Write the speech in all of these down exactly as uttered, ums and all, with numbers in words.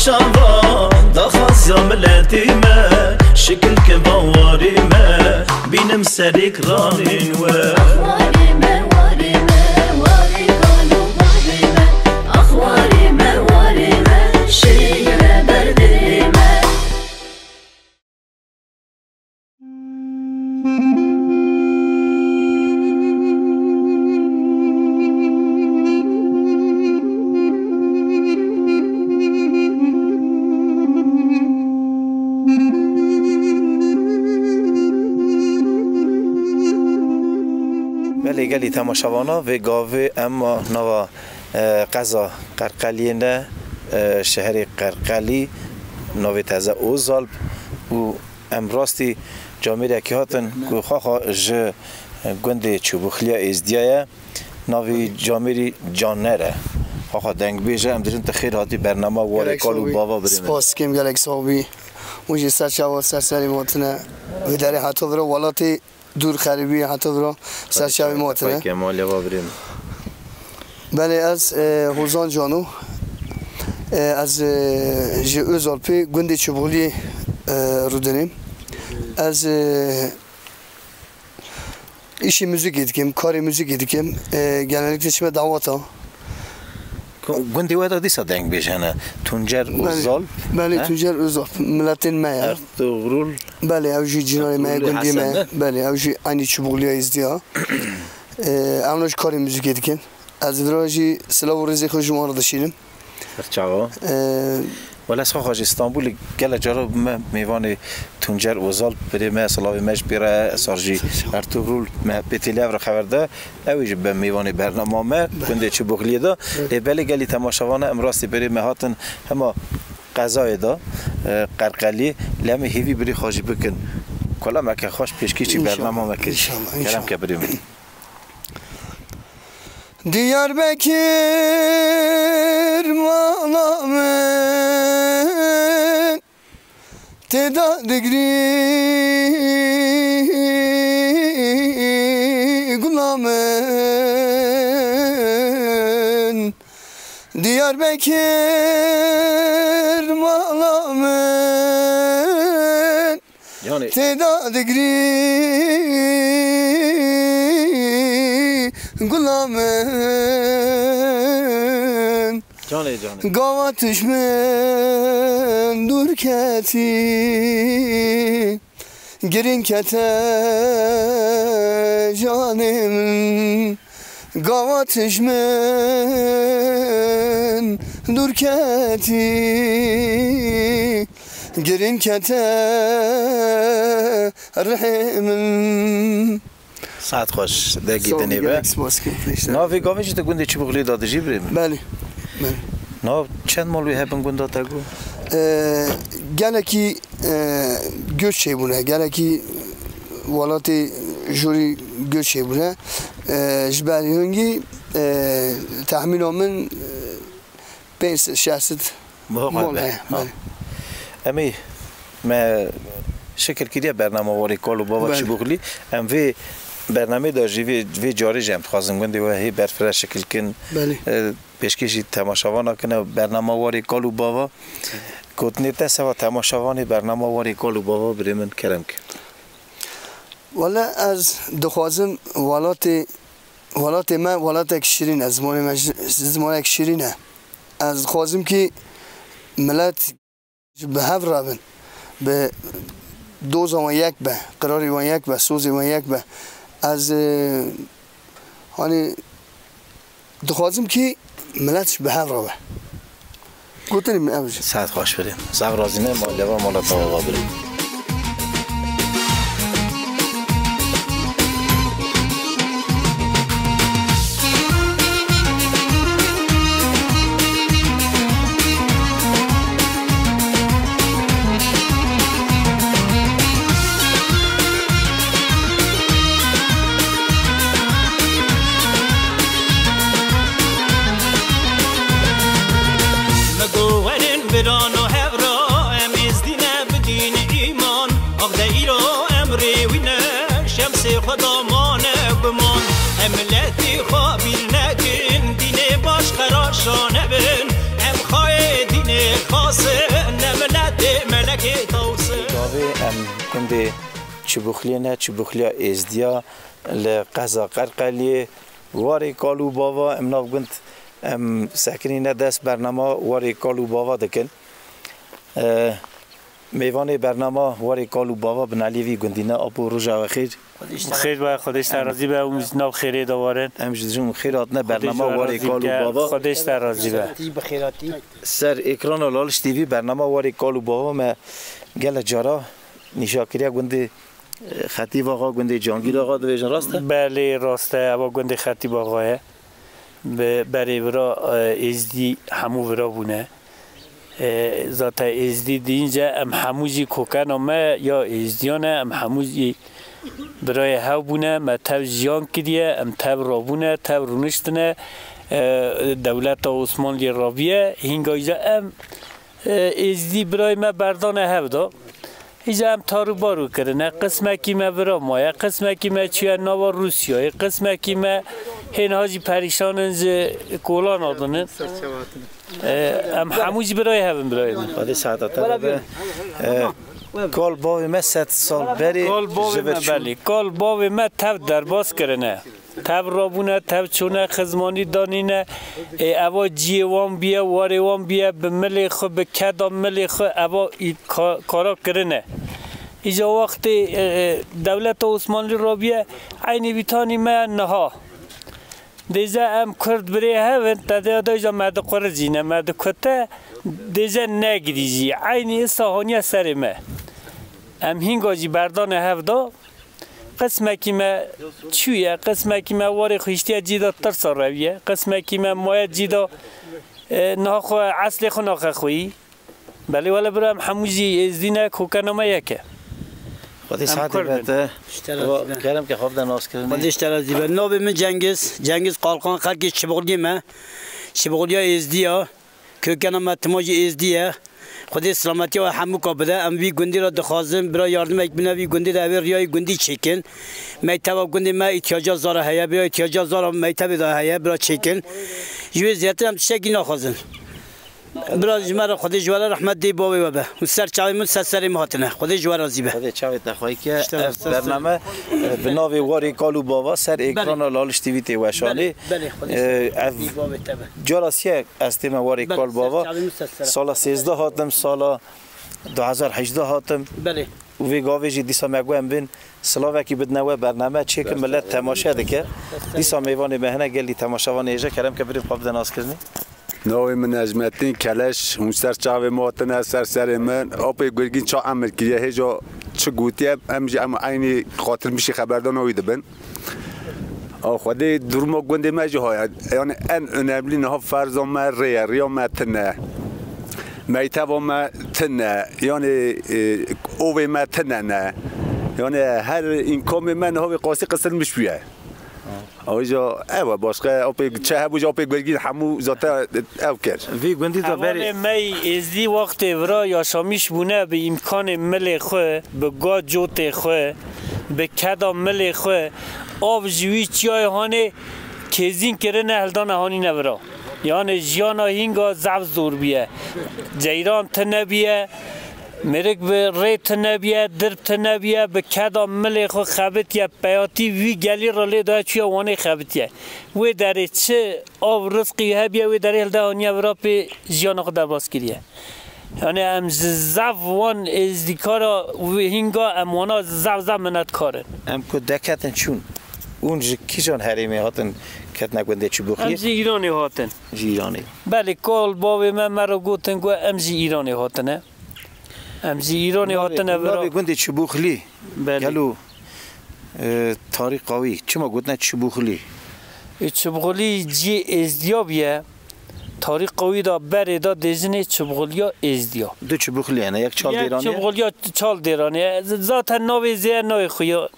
Çavan daxwaza miletê me, şikil ke van warê me, bînim serê kiranên we. Warê me, warê me, warê kal û bavê me. Ax warê me, warê me, şêle ber dilê me. Belê gelî temaşevana vê gavê em a nava, e, qeza Qerqeliyê ne, e, şeherê Qerqelî, navê teze Ozalp û em rastî camêrekî hatin ku xaxa ji gundê Çubuxliya Êzdiya ye. Navê camêrî Caner e. Xaxa dengbêj e, em dirin te xêr hatî bernama Warê Gelek Kal û sağ ol. Bava birê min. Spas dikim, gelek sağ ol. Û jî ser çava ser serê me hatine. Vê derê heta vira welatê dûr xerîbî heta vira ser çavê me hatine. Kemal ya va birê min. Belê ez, e, Hozan Cano. E, ez, e, ji Ozalpê gundê Çubuxliyê, e, rûdinêm. Ez, e, îşî muzîkê dikim, karê muzîkê dikim. E, genellikle çime dawata. Ku-, gundê we de dîsa dengbêj hene. Tuncer Belê. Ozal. Belê, he? Tuncer Ozal. Miletên me ye. Ertugrul. Belê, ew jî cîranê me ye, Ertugrulê gundê me ye. Hesen, ne? Belê, ew jî eynî Çubuxliya Êzdiya. E, ew ne ji karê muzîkê dikin. Ez vira jî silav û rêzê xwe ji wan re dişînim. Ser çava. Ee, Wele ez xwe xwe ji Stenbolê gelek cara me mêvanê Tuncer Ozal birê me, silavê me ji pê re, sar jî Ertugrul me pê têlî ev re xeber de. Ew ê jî be mêvanê bernama me, gundê Çubuxliyê de. Lê belê gelî temaşevana em rastî birê me hatin hema qezayê de, e, Qerqeliyê. Lê em ê hêvî birê xwe jî bikin. Kolameke xweş pêşkêşî bernama me kir. Înşallah, înşallah. Kerem ke birê min. Diyarbekir mala min, tê da digrî gula min. Diyarbekir mala min, Canê. Tê da digrî gula min. Canê, canê. Gava tij min dûr ketî, girîn kete canê min. Gava tij min dûr ketî, girîn kete rihê min. Saet xweş, dengê Sağ ol, dinê be. Gelek spas, keyfli işler. Navê gavê jî te gundê Çubuxlê da dijî birê min? Belê, belê. Nav çend mal wê hebin gunda te got? Ee, gelekî, e, göç çêbûne, gelekî welatê jorî göç çêbûne. Ee, ji ber hingî, e, tehmîna min, e, pênc sed, şeş sed Muhakkak mol be. Heye, ha. Belê. Em ê me şekil kiriye bernama Warê Kal û Bava Belê. Çibûxlî. Em vê bernamê de jî vê, vê carê jî em dixwazin gundê we hê berfireh şekil kin. Belê. E, pêşkêşî temaşevana kine bernama Warê Kal û Bava. Gotinê te seva temaşevanê bernama Warê Kal û Bava birê min kerem ke. Wele ez dixwazim welatê, welatê me welatek şirîn e, zimanê me ji, zimanek şirîn e. Ez dixwazim kî milet ji bi hev re bin, bi doza wan yek be, qirarê wan yek be, sozê wan yek be. Ez, e, hanî dixwazim kî milet ji bi hev re be. Gotinê min ev jî. Saet xweş birê. Sax razî me, ma leva mala te ava birê. Megowerin birano hevra, em êzdîne bidîn îman. Ax de îro em rêwîne, şemsê xwe da mane guman. Em miletî xwe bîr nekin, dînê baş qeraşa nebin. Em xayê dînê xasin. Gundê Çibuxliyê ne, Çibuxliya Êzdiya li qeza Qerqeliyê. Warê kal û bava em nav gund em sekinîne dest bernama warê kal û bava dikin. E, mêvanê bernama warê kal û bava binaliyê vî gundî ne. Apo, roja we xêr. Xêr be, Xwedê ji te razî be, hûn ji nav xêrê de warin. Em ji dijim xêr hatine bernama warê kal û bava. Xwedê ji te razî be. Ser ekrana Laliş T V bernama warê kal û bava me gele cara nîşa kiriye gundê, e, Xetîb Axa, gundê Cangîr Axa dibêjin, rast e? Belê, rast e, eva gundê Xetîb Axa ye. Bi berê vira, e, Êzdî hemû vira bûne. E, zaten Êzdî deyince em hemû jî kokena me ya Êzdiyan e, em hemû jî birayê hev bûne, me tev jiyan kiriye, em tev rabûne, tev rûniştine, e, dewleta Osmanlî rabiye, hînga îja em, e, Êzdî birayê me berdane hev da. Îja em tar û bar û kirine, qismekî me vira maye, qismekî me çûye nava Rûsyayê, qismekî me hênha jî perîşan in ji kolana dinin. E, em hemû jî birayê hev in, birayê min. Xwedê saeta te re be. E, kal bavê me sed sal berê Kal bavê ji vir me çû. Belê. Kal bavê me tev derbas kirine. Tev rabûne, tev çûne, xizmanî danîne. E, eva ciyê wan biye, warê wan biye, bi milê xwe, bi keda milê xwe, eva î-, ka-, kara kirine. Îja wextê, e, e, dewleta Osmanlî rabiye, eynî vîtanî me niha. Dêje em Kurd birê hev in, te dê de îja me diquricîne, me dikute, dêje negirî jî. Eynî îsa haniye serê me. Em hînga jî berdane hev da, qismekî me çûye, qismekî me warê xwe hiştiye cî de tirsa reviye, qismekî me maye cî de, e, niha xwe eslê xwe naxe xweyî. Belê wele bira em hemû jî Êzdî ne, kokena me yek e. Xwedê Em saetê Kurd be in. Te. Ji te razî be. Kerem ke xwe bide naskirinê. Xwedê ji te razî be. Navê min Cengiz. Cengiz Kalkan, xelkê Çiboxliyê me. Çiboxliya Êzdî ya. Kökena me tima jî Êzdî ye. Xwedê silametiya we hemûka bide. Em vî gundî re dixwazin. Bira yardimek bine vî gundî de, evê riyayê gundî çêkin. Mekteba gundê me îhtiyaca zara heye. Bira îhtiyaca zara mektebê de heye. Bira çêkin. Ji wê zêdetir em tiştekî naxwazin. Bira ji me re Xwedê ji we re rehmet dê bavê we be. Hûn ser çavê min, ser serê min hatine. Xwedê ji we razî be. Xwedê çavê te xweyî ke. Ev bername, e, bi navê Warê Kal û Bava ser ekrana Laliş T V tê weşanê. Belê, belê, Xwedê E, ev dê bavê te be. Cara siye ez tême Warê Kal Bava. Sala sêzdeh hatim, sala du hezar hejdeh hatim. Belê. Û vê gavê jî dîsa me got em bên silavekî bidine we bername çêkin, milet temaşe dike. Dîsa mêvanê me hene, gelî temaşevanê hêja kerem ke birê xwe bide naskirinê. Navê min Necmettin Keleş, hûn ser çavê min hatine, ser serê min. Apê Gurgîn ça emir kiriye, hêja çi gotiye, em jî em eynî xatirmişî xeberdana wî dibin. A Xwedê duruma gundê me jî haya. Yani en önemli niha ferza me rê ye, riya me tine. Meyteva me tine. Yani, e, ovê me tine ne. Yani her imkamê me niha wê qasî qisirmiş bûye. Ayrıca ev başka apê çe hebû, apê Gurgîn hemû zaten ev kir. Vî gundî de berê. Hevalê me yî Êzdî wextê vira yaşamîş bûne bi îmkanê milê xwe, bi gacotê xwe, bi keda milê xwe, av ji wî çiyayê hanê kêzîn kirine, hildane hanîne vira. Yani jiyana hînga zaf zor bûye. Ceyran tune bûye, mêrik bi rê tune bûye, dirb tune bûye, bi keda milê xwe xebitiye, peyatî vî gelî re lê daye çûye Wanê xebitiye. Wê derê çi av rizqî hebiye, wê derê hilde haniye vira pê jiyana xwe derbas kiriye. Yani em ji zaf wan êzdîkara wê hînga em wana zaf zaf minetkar in. Em ku deketin çûn, hûn ji kîjan herêmê hatin ketine gundê Çibûxiyê? Em ji Îranê hatin. Ji Îranê. Belê, kal bavê me me re gotin ku em ji Îranê hatine. Em ji Îranê hatine vira. Navê gundê Çibûxlî. Belê. Gelo, e, tarîxa wî çima gotine Çibûxlî? E, Çibûxlî cî Êzdiya bûye. Tarîxa wî de berê de dêjinê Çibûxliya Êzdiya. Du Çibûxlî hene, yek Çal Dêranê ye. Yek Çibûxliya Çal Dêranê ye. Z-, zaten navê zê ye navê xwe ya.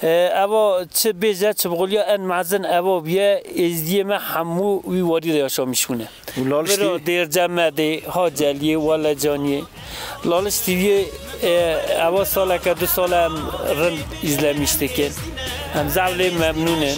E, eva çi bêje, Çibûxliya en mezin eva bûye, Êzdiyê me hemû wî warî de yaşamîş bûne. Û Laliş Vira T V? Dêrcemedê, Haceliyê, Welecaniyê. Laliş T V'yê, e, eva saleke du sale em rind îzlemîş dikin. Em zaf lê memnûn in.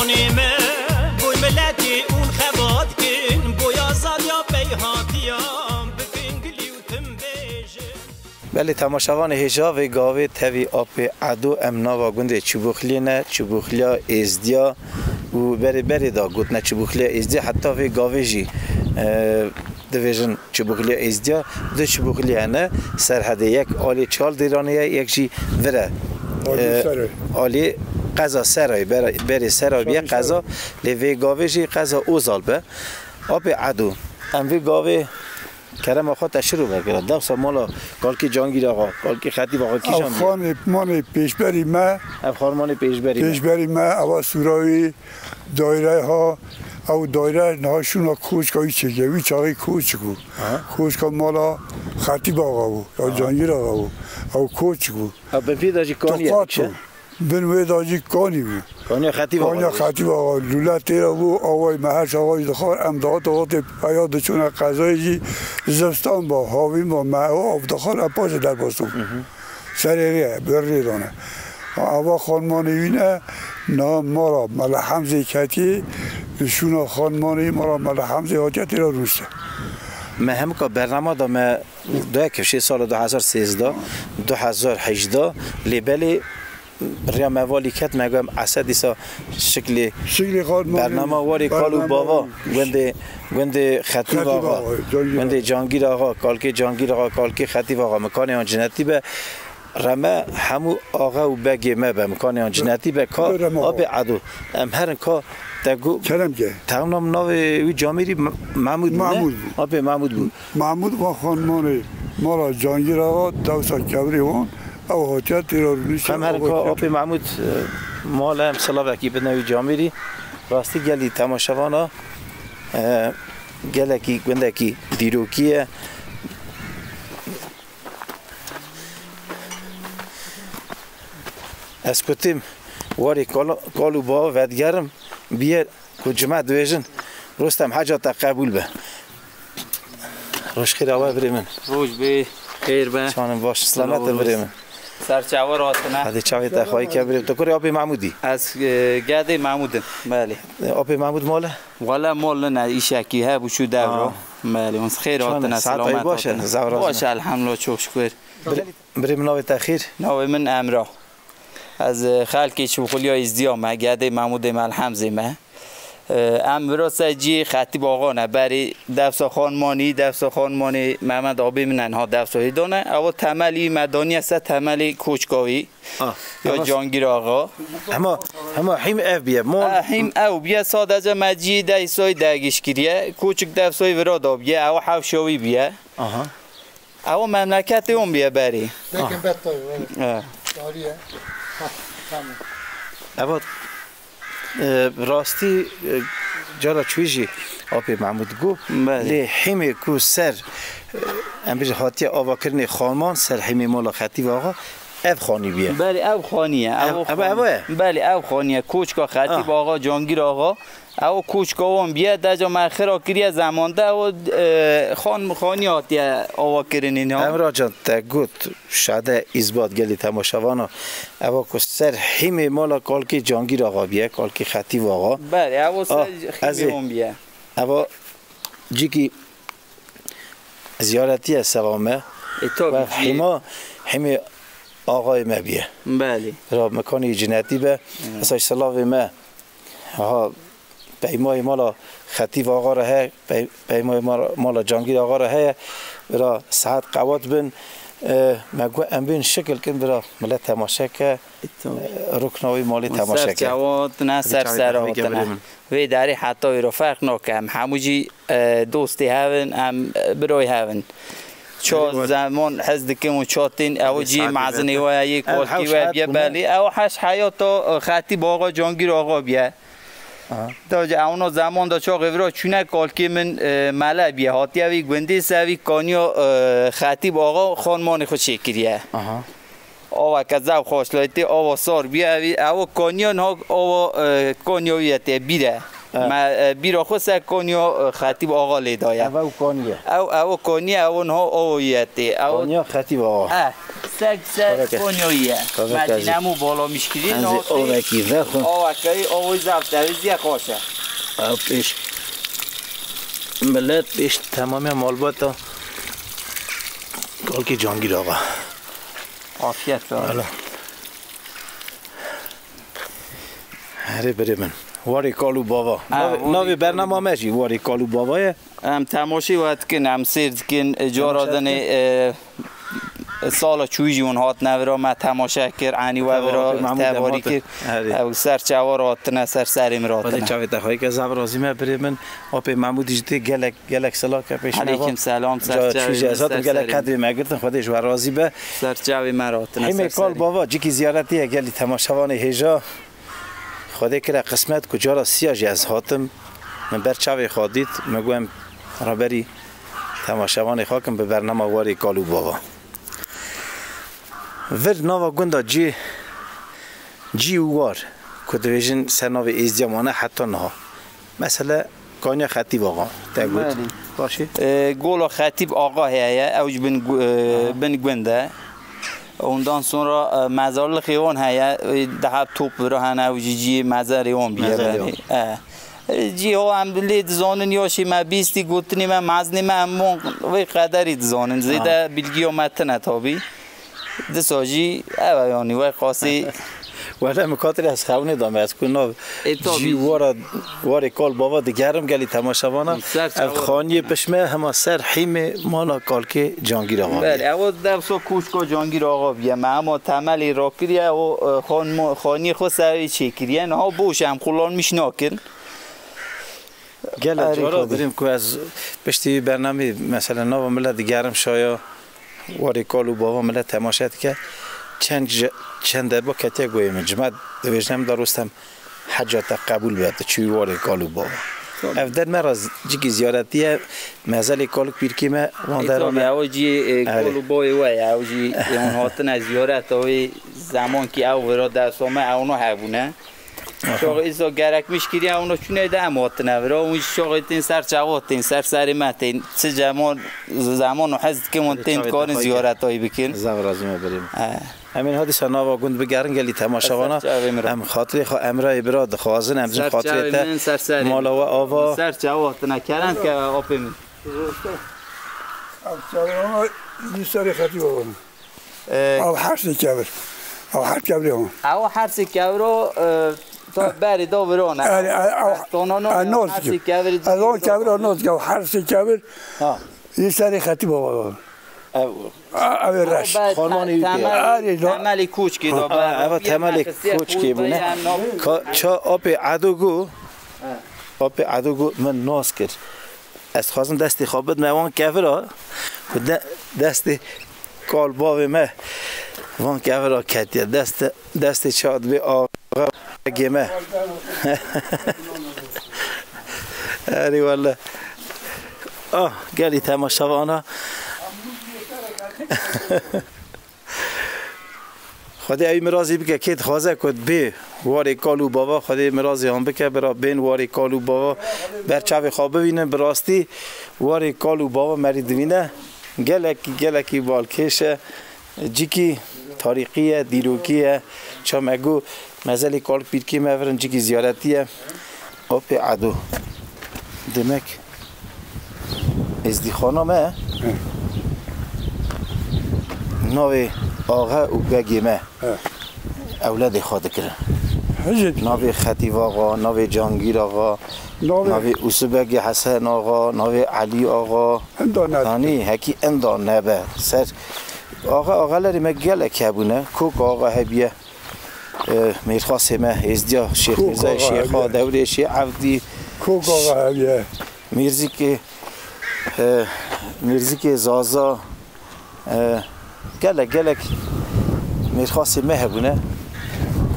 Nîme boy miletî ûn xebat kin, boy azadiya pey hatiya bikin gilî û tim bêjin. Belê temaşevanê hêja, vê gavê tevî apê Edo em nava gundê Çibûxliyê ne, Çibûxliya Êzdiya û berê berê da gotine Çibûxliya Êzdiya, heta vê gavê jî, e, dibêjin Çibûxliya Êzdiya, du Çibûxlî hene serhedê, yek alî Çaldêranê ye, yek jî vir e. Alî E, Serayê. Alî qeza Serayê, bere-, berê Serayê biye Şarê qeza, Serayê. Lê vê gavê jî qeza Ozal be. Apê Edo, em vê gavê kerema xwe te şiro vekira. Dewsa mala kalkê Cangîr Axa, kalkê Xetîb Axa kîjan bûye? Ev xanê, manê pêşberî me. Ev xarmanê pêşberî me. Pêşberî me, ewa Sûrawî, Daîreha, ew daîre niha şûna koçka wî çêke. Wî çaxê koçik bû. Aha. Koçka mala Xetîb Axa bû, ya Aha. Cangîr Axa bû. Ew koçik bû. Ha, bi vî de jî kanî ye, Toqat bû. Bin wê de jî kanî bû. Kaniya Xetîb Axa Kaniya bû. Xetîb Axa. Lûle tê re bû, awayî me her çaxê jî dixwar, em dihate hatê peya diçûne qezayê jî zivstan ba, havîn ba, me ew av dixwar, em paşê derbas bû. Hı hı. Serê rê, ber rê dane. Ava xanmanê wî ne, na mala Mela Hemzê ketî, li şûna xanmanê mala Mela Hemzê hatiye têra rûnişte. Me hemika bernama da me doya kifşê sala du hezar sêzdeh, du hezar hejdeh, lê belê riya me valî ket, me gom ese dîsa şiklê Şiklê xanmanê bernama warê kal û bernama bava, wî. Gundê, gundê Xetîb Xetîb Axa, Axa, Cangîr gundê Axa. Cangîr Axa, kalkê Cangîr Axa, kalkê Xetîb Axa, mikanê an cinetî be. Reme hemû axe û begê me be, mikanê an cinetî be, ka Reme Axa. Apê Edo. Em herin ka te gu-, Kerem ke. Te nam navê wî camêrî Me-, Mahmûd bû, ne? Mahmûd bû. Apê Mahmûd bû. Mahmûd va xanmanê mala Cangîr Axa, dewsa kevirê wan, ew hatiye têra rûnişte. Em herin ka Axa apê Mahmûd, e, mala em silavekî bidine wî camêrî. Rastî gelî temaşevana, e, gelekî gundekî dîrokî ye. Ez kutîm warê kal, kal û bava vedigerim, biyê ku cima dibêjin, Rustem heca te qebûl be. Roj xêra we birê min. Roj bê, xêr be. Çanim baş, selamet e birê min. Ser çawa rastine. Hadi çavê te xwayî ke birê. Tu kurê apê Mahmûdî? Ez, e, gedê Mahmûd im, belê. E, apê Mahmûd mol e? Wele mol nine, îşekî hebû çû dewra. Aa. Belê, hûn xêr hatine, selamet hatine. Çanim, saet baş e, zevra. Baş e, elhamdulillah, çok şükür. Birê, birê min navê te xêr? Navê min Emrah. Ez, e, xelkê Çibxuliya Îzdiya me, gedê Mahmûdê Mel Hemzê me. E, em vira ser ciyê Xetîb Axa ne, berê dewsa xanmanî, dewsa xanmanê Mehmet abê min e, niha dewsa hêdane. Ewa temelî me daniye ser temelê koçka wî. Ah, ya ama Cangîr Axa. Hema, hema hîm ev biye, mol. E, hîm ew biye, sadece me ciyê dewsa wî dergîş kiriye. Koçik dewsa wî vira da biye, ewa hewşa wî biye. Aha. Ew memleketê hûn biye berê. Lekin Ah. betoy, evet. Evet. Tarihe. Ha, tamam. Eva, e, rastî, e, cara çûyî jî apê Mahmûd got. Belê. Lê hîmê ku ser, e, em bêjin hatiye avakirinê xanman ser hîmê mala Xetîb Axa, ev xanî biye. Belê, ev xanî ye. Ev, Ev ev, ev e? Belê, ev xanî ye. Koçka Xetîb Ah. Axa, Cangîr Axa. Ew koçka wan biye, deca me xira kiriye zeman de, ew, e, xan, xanî hatiye avakirinê niha. Emra can, te got, şade îzbat gelî temaşevana. Eva ku ser hîmê mala kalkê Cangîr Axa biye, kalkê Xetîb Axa. Belê, ew ser Ah, hîmê ez ê wan biye. Eva cîkî ziyaretî ye seva me. E, tabii Ve ki. Hîma, hîmê axayê me biye. Belê. Ra mekanê cinetî be. Evet. Esas silavê me. Ha, peymayê mala Xetîb Axa re heye, pey-, peymayê mala, mala Cangîr Axa re heye. Bira saet qewat bin, e, me got em bên şikil kin bira milet temaşe ke, E, tamam. e, rukna wî malê Hûn temaşe ser ke. Çawa hatine, ser ser hatine. Vê derê heta îro ferq nake. Em hemû jî, e, dostê hev in, em, e, birayê hev in. Ça Eyvallah. Zeman hez dikim û ça tên, ew Hadi cî saetê mezinê berde. we ye, Ev kalkî hewş we heyat biye bûne. Belê. Ew heş heyata, e, Xetîb Axa, Cangîr Axa biye. Aha. Daca ewna zeman da çaxê vira çûne kalkê min, e, mele biye. Hatiye vî gundê se vî kaniya, e, Xetîb Axa xanmanê xwe çêkiriye. Aha. Ava ke zew xaşlayê tê, ava sar biye, ev, ew kaniya niha ava, e, kaniya wî ye tê bîr e. Evet. Me, e, bîra xwe se kaniya, e, Xetîb Axa lê daye. Ev ew kaniye. Ew, ew kaniye, ew niha ava wî ye tê. Ew Kaniya Xetîb Axa. Eh. Tek ser Konyayê ye. Medîne mû bala mişkirî. Ez ê ovekî vexwim. Ovekî, ovê zaf tevizî ye, xweş e. Ew pêş milet, pêş temamiya malbata Kalkê Cangîr Axa. Afiyet be. Hala. Herê birê min. Warê Kal û Bava. Ha, navê, warê navê bernama me jî Warê Kal û Bava ye. Em temaşê we dikin, em sêr dikin, e, cara dinê, e, sala çûyî jî hûn hatine vira, me temaşe kir, enî we vira tevarî kir. Ew ser çawa re hatine, ser serê min re hatine. Xwedê çavê te xweyî ke, zaf razî me birê min. Apê Mehmûdî jî tê gelek, gelek silav ke pêş me ve. Eleykum selam, ser çavê min, ez hatim gelek qedrê me girtin, Xwedê ji we razî be. Ser çavê me re hatine, ser serê. Hîmê Kal Bava, cikî ziyaretî ye gelî temaşevanê hêja. Xwedê kire qismet ku cara siya jî ez hatim, min ber çavê xwe dît, min got em raberî temaşevanê xwe kim bi bernama Warê Kal û Bava. Vir nava gunda cî, cî û war ku dibêjin ser navê Êzdiya mane heta niha. Mesele Kanya Xetîb Axa te got. Belê. Başî. E, Gola Xetîb Axa heye, ew ji bin gu-, e, bin gund e. Ondan sonra, e, mezarlixê wan heye, e, daha top vira hene, ew jî cihê mezarê wan bîye. Mezarê wan. E. E, cihê wan em lê dizanin, yaşê me bîstî, gotinê me, mezinê me, em wan vê qederî dizanin. Zêde bilgiya me tine tabî. Disa jî ev e, yanî, wek qasî. Wele min xatirê ez xewnê dame, ez ku nav cî wara, Warê Kal Bava digerim gelî temaşevana. Ev xaniyê pişt me hema ser hîmê mala Kalkê Cangîr Axa. Belê, ew dewsa kûşka Cangîr Axa bîye. Me hema temelê rakiriye, o, e, xanmo-, xaniyê xwe serê çêkiriye. Niha boş em kullanmiş nakin. Gelek cara birîm ku ez piştî vî bernameyê, mesela, nava millet digerim şaya Warê Kal û Bava millet temaşe dike. Çend ji, çend deba ketiye goyê min. Ji me dibêjin em da Rostem heca te qebûl be, tu çûyî Warê Kal û Bava. Ev der me re z-, cikî ziyaretî ye. Mezelê kalik pîrkê me van deran e. Ew jî, e, Kal û Bavê we ye. Ew jî, e, hûn hatine ziyareta wê zemankî ew vira dersa me ewna hebûne. Aha. Şaxê îsa gerekmiş kiriye, hûn çûne de em hatine vira. Hûn şaxê tên ser çawa tên, ser serê me tên. Çi zeman, zeman û hez dikin hûn tên dikarin ziyaretayî bikin. Zaf razî me birê min. He. Em ên hadîsa nava gund bigerin gelî temaşevana. Em xatirê xwe Emrayê bira dixwazin, em jin xatirê te mala we ava. Ser çawa hatine, kerem ke apê min. Ev çawa ama yî serê xetî baba. Ee, Ew hersê kevir. Ew her kevirê hon. Ew hersê keviro, e, ta berê da virane. Erê, e, ew, Tonano, e, nos hersê kevir. Ez on kevir, e, nos kevir. Ew hersê kevir. Ha. Yî serê xetî baba. Ev, ev ê reş. Xormanî wî pê. Erê, da. Temelê koçkê da. Ha, ev temelê koçkê bûne. Ka, ça apê Edo gu. Ha. Apê Edo gu min nas kir. Ez dixwazim destê xwe bidime wan kevira, ku de-, destê kal bavê me van kevira ketiye. Dest-, destê çawa dibê axa begê me. Erê wele. Ah, gelî temaşevana. Xwedê ew mirazî bike, kê dixwaze ku bê warê kal û bava, Xwedê mirazî wan bike, bira bên warê kal û bava ber çavê xwe bivînin. Bi rastî warê kal û bava merî divîne gelekî, gelekî balkêş e, cikî tarîxî ye, dîrokî ye. Ça me got, mezelê kal pîrkê me virin cikî ziyaretî ye. Opê Edo. Demek êzdîxana me navê axe û begê me ewledê xwe dikirin. Navê Xetîv Axa, navê Cangîr Axa, navê Usubegê Hesen Axa, navê Elî Axa. Tanî hekî inda nebe. Ser axe, axelerê me gelek hebûne. Kok Axa hebiye. E, mêrxasê me, êzdiya Şêx Mîrzayê Şêxa, dewrê Şêx Evdî, Kok Axa hebiye. Mîrzikê, e, Mîrzikê Zaza, e, gelek, gelek mêrxasê me hebûne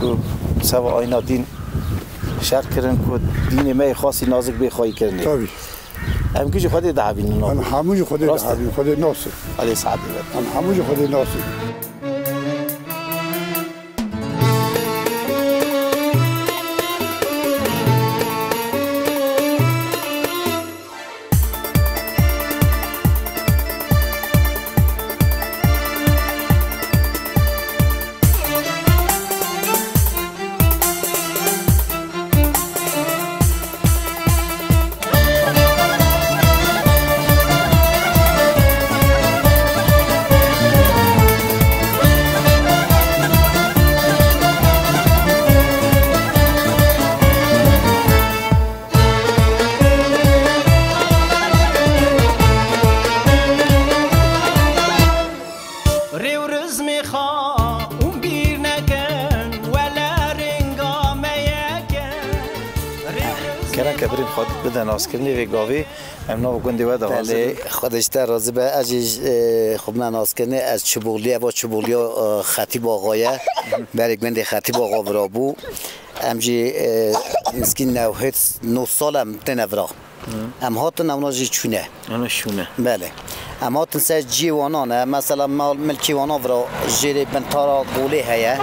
ku seba ayna dîn şer kirin ku dînê me yê xasî nazik bê xwayî kirinê. Tabî. Em gijî Xwedê dihevînin. Em hemû jî Xwedê dihevînin, Xwedê nas in. Xwedê saetê ve. Em hemû jî Xwedê nas in. Kerem ke birîm xwe bide naskirinê vê gavê, em nava gundê we de hazir Belê, in. Xwedê ji te razî be. Ez jî, e, xwe bime naskirinê, ez Çiboliye, eva Çiboliya, e, Xetîb Axa ye. Berê gundê Xetîb Axa vira bû. Em jî, e, nizkî newhêt nod sal em têne vira. Em hatin, ewna jî çûne. Ewna çûne. Belê. Em hatin ser ciyê wana ne. Mesela mal milkê wana vira jêrê bintara golê heye.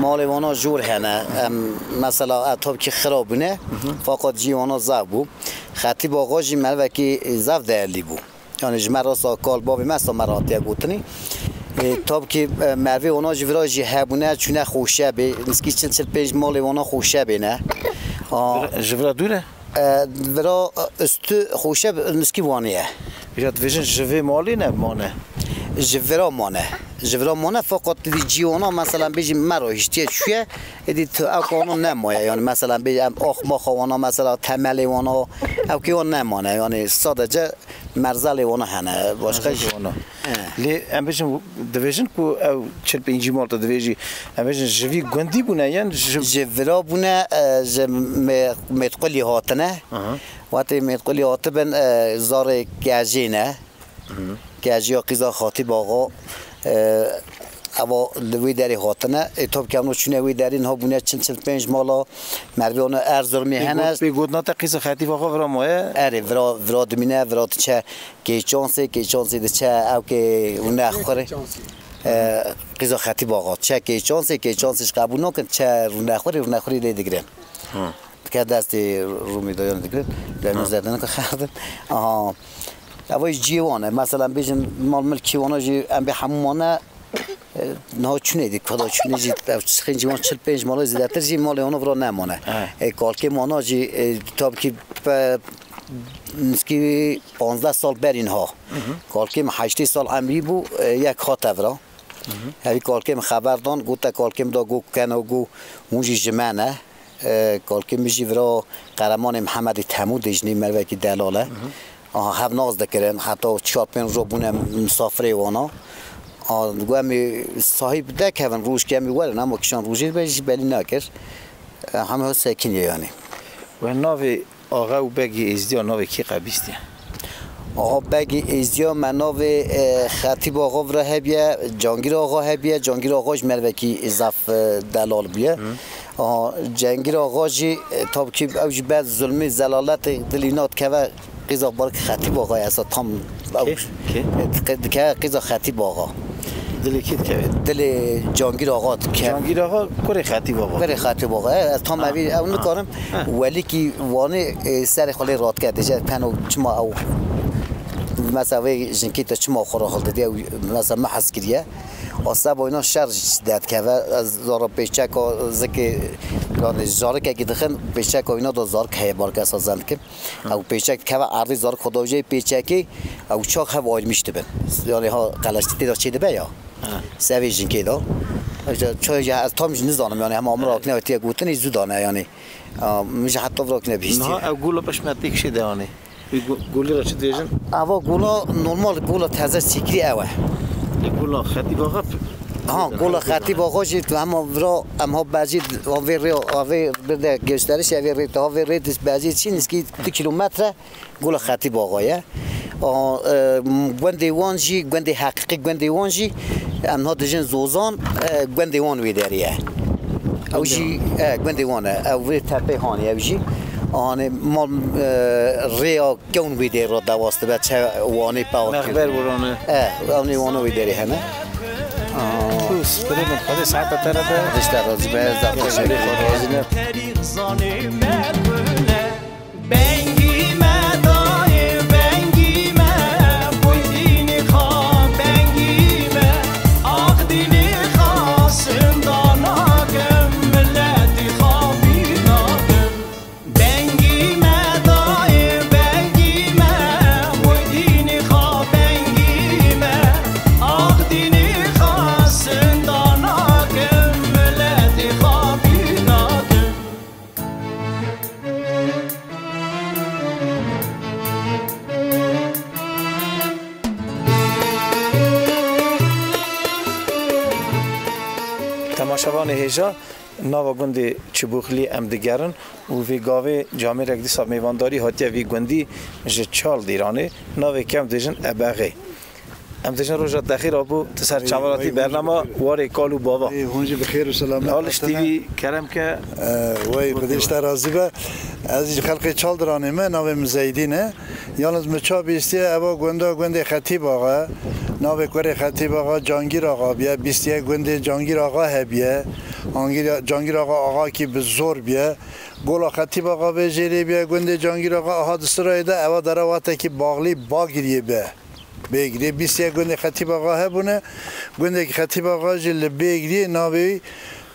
Malê wana jor hene. Em mesela ev tabkî xira bûne. Fakat ciyê wana zaf bû. Xetîb Axa jî mervekî zaf değerlî bû. Yani ji me rasa kal bavê me esa me re hatiye gotinî. E, tabkî, e, mervê wana jî vira jî hebûne, çûne Xoşebê. Nizkî çil çil pênc malê wana Xoşebê ne. A, Vira- Ji vira dûr e? E, vira, e, üstü Xoşeb, nizkî Wanê ye. Ya dibêjin ji vê malê ne mane? Ji vira mane. Ji vira mane, fakat di cî wana, mesela bêjî me re hiştiye çûye, êdî tu ew ka wana nemaye. Yani mesela bêjî em ax maxa wana, mesela temelê wana, ew kê wan nemane. Yani sadece merzelê wana hene. Başka Merzelê wana. He. Lê em bêjin, dibêjin ku ew çil pêncî mal tu dibêjî, em bêjin ji vî gundî bûne yan ji Ji vira bûne, e, ji Mê-, Mêtqulî hatine. Aha. Wextê Mêtqulî hatibin, e, zarê Kejê ne. Hı. Kejiya qîza Xetîb Axa, e, eva li wê derê hatine. E, tabkî ewna çûne wê derê, niha bûne çil çil pênc mala. Mervê wana Erzurumê Pê hene. got-, pê gotina te qîza Xetîb Axa vira maye? Erê, vira, vira dimîne, vira diçe Kêçansê, Kêçansê diçe ew kê Rûnexurê. E, qîza Xetîb Axa. Diçe Kêçansê, Kêçansê ji qebûl nakin, diçe Rûnexurê, Rûnexurê lê digirin. Hı. Dike destê Rûmî dayan digirin. Demir Ha. zerdin xerdin. Aha. Ev ciyê wan e. Mesela em bêjin mal milkî wana jî em bê hemû mane, e, niha çûnê dî, kada çûnê jî ev çixên cî wan çil pênc mala zêdetir jî malê wana vira nemane. Ha. E, kalkê mana jî, e, tabkî pe, nizkî panzdeh sal berî niha. Hı hı. Kalkê min heştê sal emrî bû, e, yek hate vira. Hı hı. Evî kalkê min xeber dan, gote kalkê min da got keno got hûn jî ji me ne. E, kalkê min jî vira Qeremanê Mihemedê Temû dijnî mervekî delal e. Hı hı. Aha, hev nas dikirin, heta çar pênc roj bûne misafirê wana. A, digo em ê sahîb dekevin, rojkê em ê werin, ama kişan rojê be jî belî nakir. E, heme ho sekiniye yani. We navê Axa û Begê Êzdiya navê kê qebîstiye? Axa Begê Êzdiya me navê, e, Xetîb Axa vira hebiye, Cangîr Axa hebiye, Cangîr Axa ji mervekî zaf, e, delal bûye. Hı. Aha, Cangîr Axa jî, e, tabkî ew jî ber zulmê zelaletê dilî nadikeve, qîza barik Xetîb Axa ye, esa tam ew Kê? Kê? dike, dike qîza Xetîb Axa. Dilê kê dikeve? Dilê Cangîr Axa dike. Cangîr Axa kurê Xetîb Axa. Kurê Xetîb Axa. E, ez tam Ha. evî ew Ha. nikarim. Ha. Welîkî Wanê, e, serê xwe lê radike, dêje peno çima ew, mesela vê jinkê te çima xwe re hildidiye, ew mesela me hez kiriye. A seba wîna şer ji derdikeve, ez zara pêçeka zikê, yani zarikekî dixin, pêçeka wîna da zarik heye, barke esa zend dikim. Ew pêçek dikeve erdê zarik xwe davijê pêçekê, ew çax hev ayrmiş dibin. Yani ha qeleştî tê de çê dibe ya. Ha. Sevê jinkê de. Îşte çoy ya ez tam jî nizanim yani, hema min rakine tiye gotinê zû dane yani. A, min jî heta rakine bihîstiye. Niha ew gola peş me têk şê de yani. Wî go-, golî re çi dibêjin? Ava gola normal, gola teze sîkirî ew e. Ê gola Xetîb Axa p-, Ha, gola Xetîb Axa jî tu hema vira, em ha bezî, ha vê rê, ha vê bir de gösteriş, ha vê rê, ha vê rê dis bezî çî, nizkî du kilometre. Gola Xetîb Axa ye. A, e, gundê wan jî, gundê heqîqî gundê wan jî, em niha dijin Zozan, e, gundê wan wê derê ye. Ew jî, e, gundê wan e. Ew vê tepê hanê ew jî. Anê mal, e, rêya kewn wê derê re dewas dibe, çe Wanê pawak kir. Mexber Wanê. E, ew nê Wanê wê derê hene. Aa. Xwedê saeta te re be. Xwedê saeta te re be, zaf teşekkür ederim. Bengî me dayê, bengî me, xwedînê xa, bengî me, ax dînê xa, sinda nakim, miletî xa bî nakim. Bengî me dayê, bengî me, xwedînê xa, bengî me, ax dînê xa, sinda nakim, miletî xa bî nakim. Temaşevanê hêja, Nava gundê Çibûxlî em digerin û vê gavê camêrek dîsa mêvandarî hatiye vî gundî ji Çal Dîranê, navê ke em dibêjin Ebexê. Em dibêjin roja te xêr, Apo, tu ser çavan hatî bernama Warê Kal û Bava. Ê, hûn jî bi xêr û selamet hatine. Aliş T V kerem ke. Wey, Xwedê ji te razî be. Ez jî xelkê Çal Dîranê me, navê min Zeydîn e. Yalnız min ça bîstiye, eva gunda gundê Xetîb Axa. Navê kurê Xetîb Axa Cangîr Axa biye. Bîstiye gundê Cangîr Axa hebiye. Angîr-, Cangîr Axa axakî bi zor biye. Gola Xetîb Axa vê jêrê biye. Gundê Cangîr Axa aha di sirayê de eva dera watekî Baxlî Bagiriyê be. Bêgiriyê bîstiye gundê Xetîb Axa hebûne. Gundê Xetîb Axa jî li Bêgiriyê navê wî,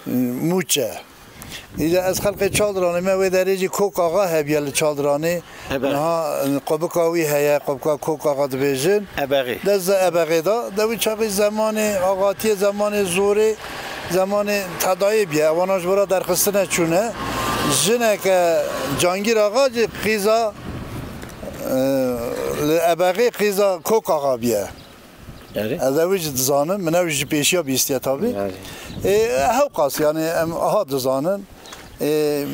e, Mûç e. Îca ez xelkê Çaldiranê me, wê derê jî Kok Axa hebiye li Çaldiranê. Ebex. Niha, e, qobika wî heye, qobika Kok Axa dibêjin. Ebexê. Dest de Ebexê da. De wî çaxî zemanê axatiyê, zemanê zorê, zemanê tedayê biye. Ewana ji bo ra derxistine çûne. Jineke Cangîr Axa jî qîza, e, li Ebexê qîza Kok Axa biye. Erê. Ez ew jî dizanim, min ew jî pêşiya bîstiye tabî. Erê. Ê, hewqas, yani, em aha dizanin. Ê,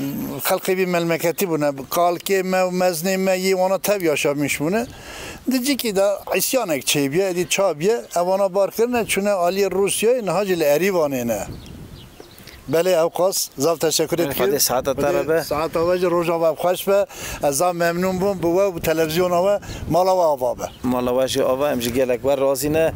xelkê vî melmeketî bûne, kalkê me û meznê me yê wana tev yaşamîş bûne. Di cikî de îsyanek çêbiye, êdî ça biye, ev wana bar kirine, çûne aliyê Rûsyayê, niha jî li Erîvanê ne. Belê, ewqas, zaf teşekkür Xwedê dikim. Saeta te re be. Saeta we jî, roja we xweş be. Ez zaf memnûn bûm bi we û bi televizyona we. Mala we ava be. Mala we jî ava, em jî gelek we razî ne.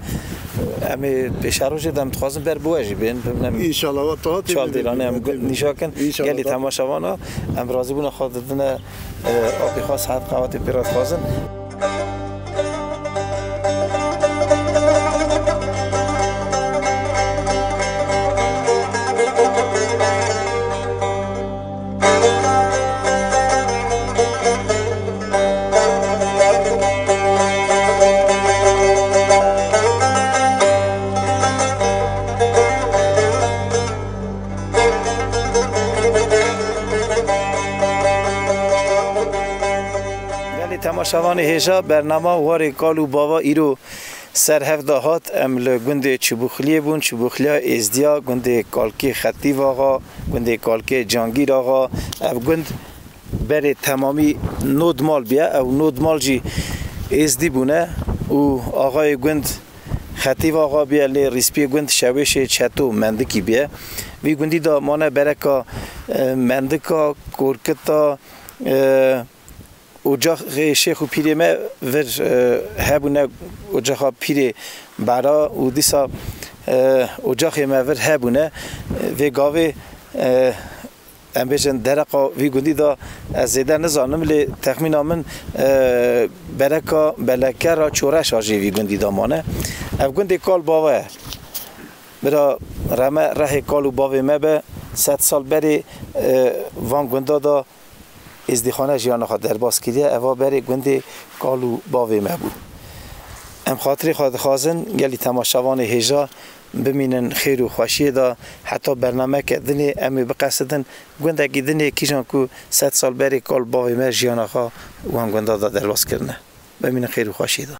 Em ê pêşerojê de em dixwazin ber bi we jî bên. Bimînin. Înşallah, we taha tê Çal Dîranê em nîşa kin. Înşallah. Gelî temaşevana, em razîbûna xwe didine, e, apê xwe, saet qewetê pê re dixwazin. Gelî temaşevanê hêja, bernama Warê Kal û Bava îro ser hev de hat. Em li gundê Çibûxliyê bûn, Çibûxliya Êzdiya, gundê Kalkê Xetîb Axa, gundê Kalkê Cangîr Axa. Ev gund berê temamî nod mal biye. Ew nod mal jî Êzdî bûne û axayê gund Xetîb Axa biye, lê rîspiyê gund Şewêşê Çeto Mendikî biye. Vî gundî de mane bereka, e, Mendika, Korkita, e, ocaxê Şêx û Pîrê me vir, e, hebûne, ocaxa Pîrê Bera û dîsa, e, ocaxê me vir hebûne. Vê gavê, e, em bêjin dereqa vî gundî de ez zêde nizanim, lê texmîna min, e, bereka beleke ra çoreşa jî vî gundî de mane. Ev gundê Kal Bava ye. Bira reme rehê kal û bavê me be, sed sal berê, e, van gunda de êzdîxane jiyana xwe derbas kiriye. Eva berê gundê kal û bavê me bû. Em xatirê xwe dixwazin, gelî temaşevanê hêja bimînin xêr û xweşiyê de, heta bernameke dinê em ê biqesidin gundekî dinê kîjan ku sed sal berê kal bavê me jiyana xwe wan gunda de derbas kirine. Bimînin xêr û xweşiyê de.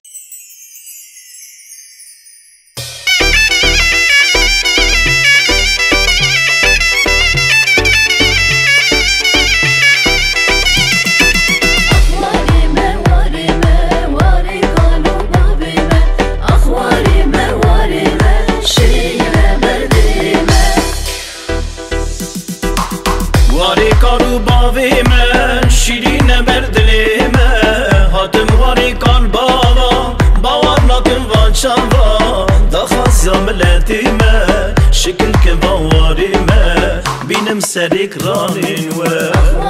Warê kal û bavê me, şîrîn e ber dilê me. Hatim warê kal bava, bawer nakim van çava. Daxwaziya miletê me, şikil kim van warê me. Bînim serê kiranên we.